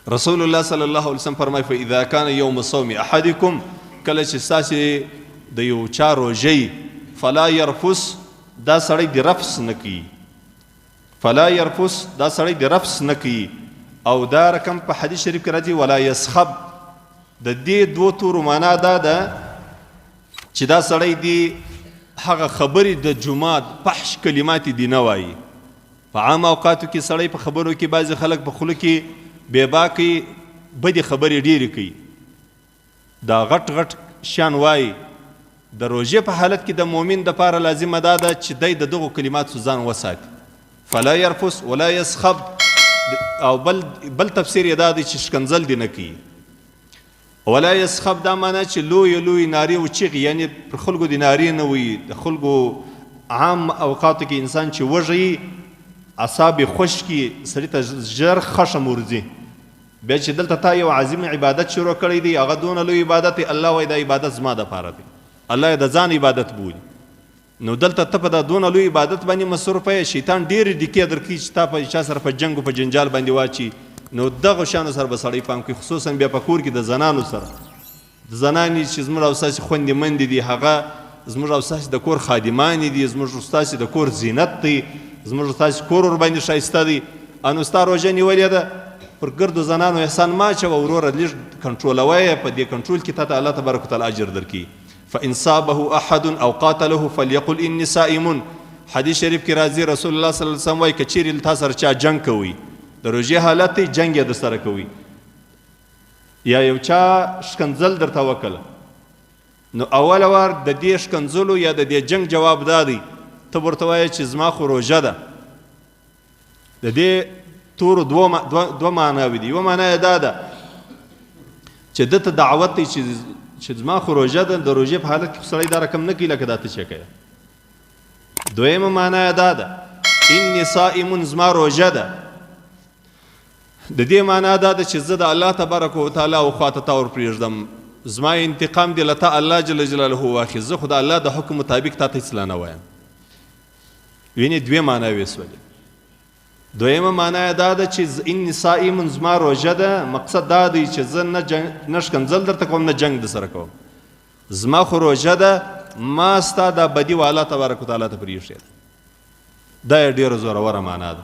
رسول الله صلی الله علیه وسلم فرمایي فاذا كان يوم صوم احدكم کله چې ستاسې د یو چا روژه فلا يرفس دا سړی د رفس نه کوي، فلا يرفس دا سړی د رفس نه کوي. او دا رقم په حدیث شریف کې راځي ولا يسخب. د دې دوو تورو معنا دا ده چې دا سړی دی هغه خبرې د جماعت فحش کلمات دی نه وایي. په عام اوقاتو کې سړی په خبرو کې بعضې خلک په خوله کې بې باکې بدې خبرې ډېرې کوي، دا غټ غټ شیان وایي. د روژې په حالت کې د مؤمن دپاره لازمه دا ده چې دی د دغو کلماتو ځان وساتي، فلا يرفس ولا يسخب. او بل تفسیر یې دا دی چې ښکنځل دې نه کوي. ولا يسخب دا معنا چې لوی لوی نارې او چیغې، یعنې پر خلکو دې نارې نه وي. د خلکو عام اوقاتو کې انسان چې وږی اعصاب یې خشک کړي، سړي ته ژر خشم ورځي. بیا چې دلته تا یو عظیم عبادت شروع کړی دی، هغه دونه لوی عبادت دی، الله وایي دا عبادت زما دپاره دی، الله یې د ځان عبادت بولي. نو دلته ته په دا دونه لوی عبادت باندې مصروفه یې، شیطان ډېرې ډیکې درکوي چې تا په چا سره په جنګ او په جنجال باندې واچي. نو دغو شیانو سره به سړی پام کوي، خصوصا بیا په کور کې د زنانو سره. د زنانې چې زموږ او ستاسې خوندې مندې دي، هغه زموږ او ستاسې د کور خادمانې دي، زموږ او ستاسې د کور زینت دی، زموږ او ستاسې کور ورباندې ښایسته دی. انو ستا روژه نیولې ده، پر ګردو زنانو احسان مه اچوه وروره، لږ کنټرولوه یې، په دې کنټرول کې تا ته الله تبارک وتعالی اجر درکوي. فإن صابه أحد أو قاتله فليقل إني صائم. حدیث شریف کې راځي رسول الله صلی الله علیه وسلم وایي که چیرې له تا سره چا جنګ کوي، د روژې حالت دی، جنګ یې در سره کوي، یا یو چا ښکنځل درته وکړه، نو اوله وار د دې ښکنځلو یا د دې جنګ جواب دا دی، ته ورته وایې چې زما خو روژه ده. د دې تورو دوه معناوې دي. یوه معنا یې دا ده چې ده ته دعوت دی چې زما خو روژه ده، د روژې په حالت کې خو سړی دا رقم نه کوي لکه دا ته چې کوې. دویمه معنا یې دا ده انی صائم، زما روژه ده. د دې معنا دا ده چې زه د الله تبارک وتعالی او خواته تا ور پرېږدم، زما انتقام دې له تا الله جل جلاله واخلي، زه خو د الله د حکم مطابق تا ته هېڅ لا نه وایم. وینې دوې معناوې سولې. دویمه معنا یې دا ده چې انی صائم، زما روژه ده، مقصد دا دی چې زه نه جنګ نه ښکنځل درته کوم، نه جنګ در سره کوم، زما خو روژه ده، ما ستا دا بدي و الله تبارک وتعالی ته پرېښې ده. دا یې ډېره زوروره معنا ده.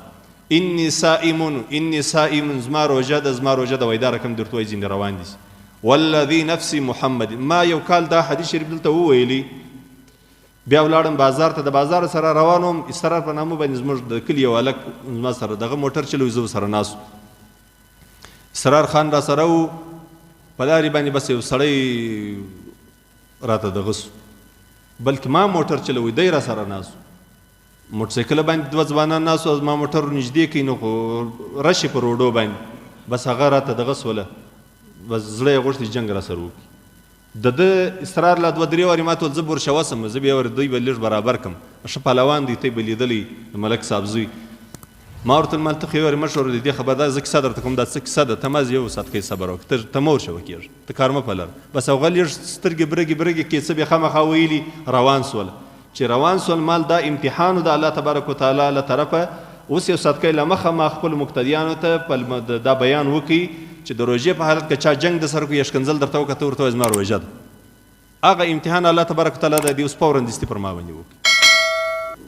انی صائم، انی صائم، زما روژه ده، زما روژه ده. وایي دا رقم درته وایي ځینې روان دي. والذي نفسي محمد، ما یو کال دا حدیث شریف دلته وویلی، بیا ولاړم بازار ته، د بازار سره روان وم، اسرار په نامه باندې زموږ د کلي یو هلک زما سره دغه موټر چلوي، زه سره ناست، اسرار خان را سره و. په لارې باندې بس یو سړی راته دغه سو، بلکې ما موټر چلوي، دی را سره ناست، موټرسایکل باندې دوه ځوانان ناست وو، زما موټر نږدې کوي، نو خو رشي په روډو باندې، بس هغه راته دغه سوله، بس زړه یې غوښتي جنګ را سره وکړي. د ده اصرار لا دوه درې وارې ماته ویل زه به ورشه وسم، زه بیا ور دوی به لږ برابر کړم، ښه پهلوان دی، ته یې به لیدلی د ملک صاحب زوی. ما ورته ویل ته خو یو وارې مه ښوره، د دې خبر دا زه کیسه درته کوم، دا څه کیسه ده، ته مازې یو ساعت کې صبر وکړه، ته مه ورشه وکېږه، ته کار مه په لره. بس هغه لږ سترګې برګې برګې کې څه بې خامخا ویلي، روان سول. چې روان سول مال دا امتحان د الله تبارک وتعالی له طرفه. اوس یو ساعت له مخه ما خپل مقتدیانو ته دا بیان وکړي چې د روژې په حالت کې چا جنګ د سره کوي یا ښکنځل درته وکړه، ته ورته وایې زما روژه ده. هغه امتحان الله تبارک وتعالی د دې اوس فوراً دستي پر ما باندې وکړي.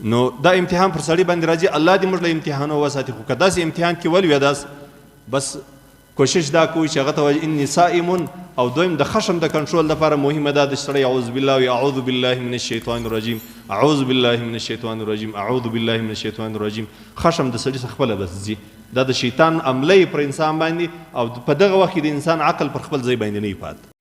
نو دا امتحان پر سړي باندې راځي، الله دې موږ له امتحانو وساتي. خو که داسې امتحان کې ولوېداست، بس کوشش دا کوي چې هغه ته وایي انی صائم. او دویم د خشم د کنټرول لپاره مهمه دا ده چې سړی اعوذ بالله وي، اعوذ بالله من الشیطان الرجیم، اعوذ بالله من الشیطان الرجیم، اعوذ بالله من الشیطان الرجیم. خشم د سړي څخه خپله بس ځي، دا د شیطان عمله پر انسان باندې، او په دغه وخت کې د انسان عقل پر خپل ځای باندې نه وي پاتې.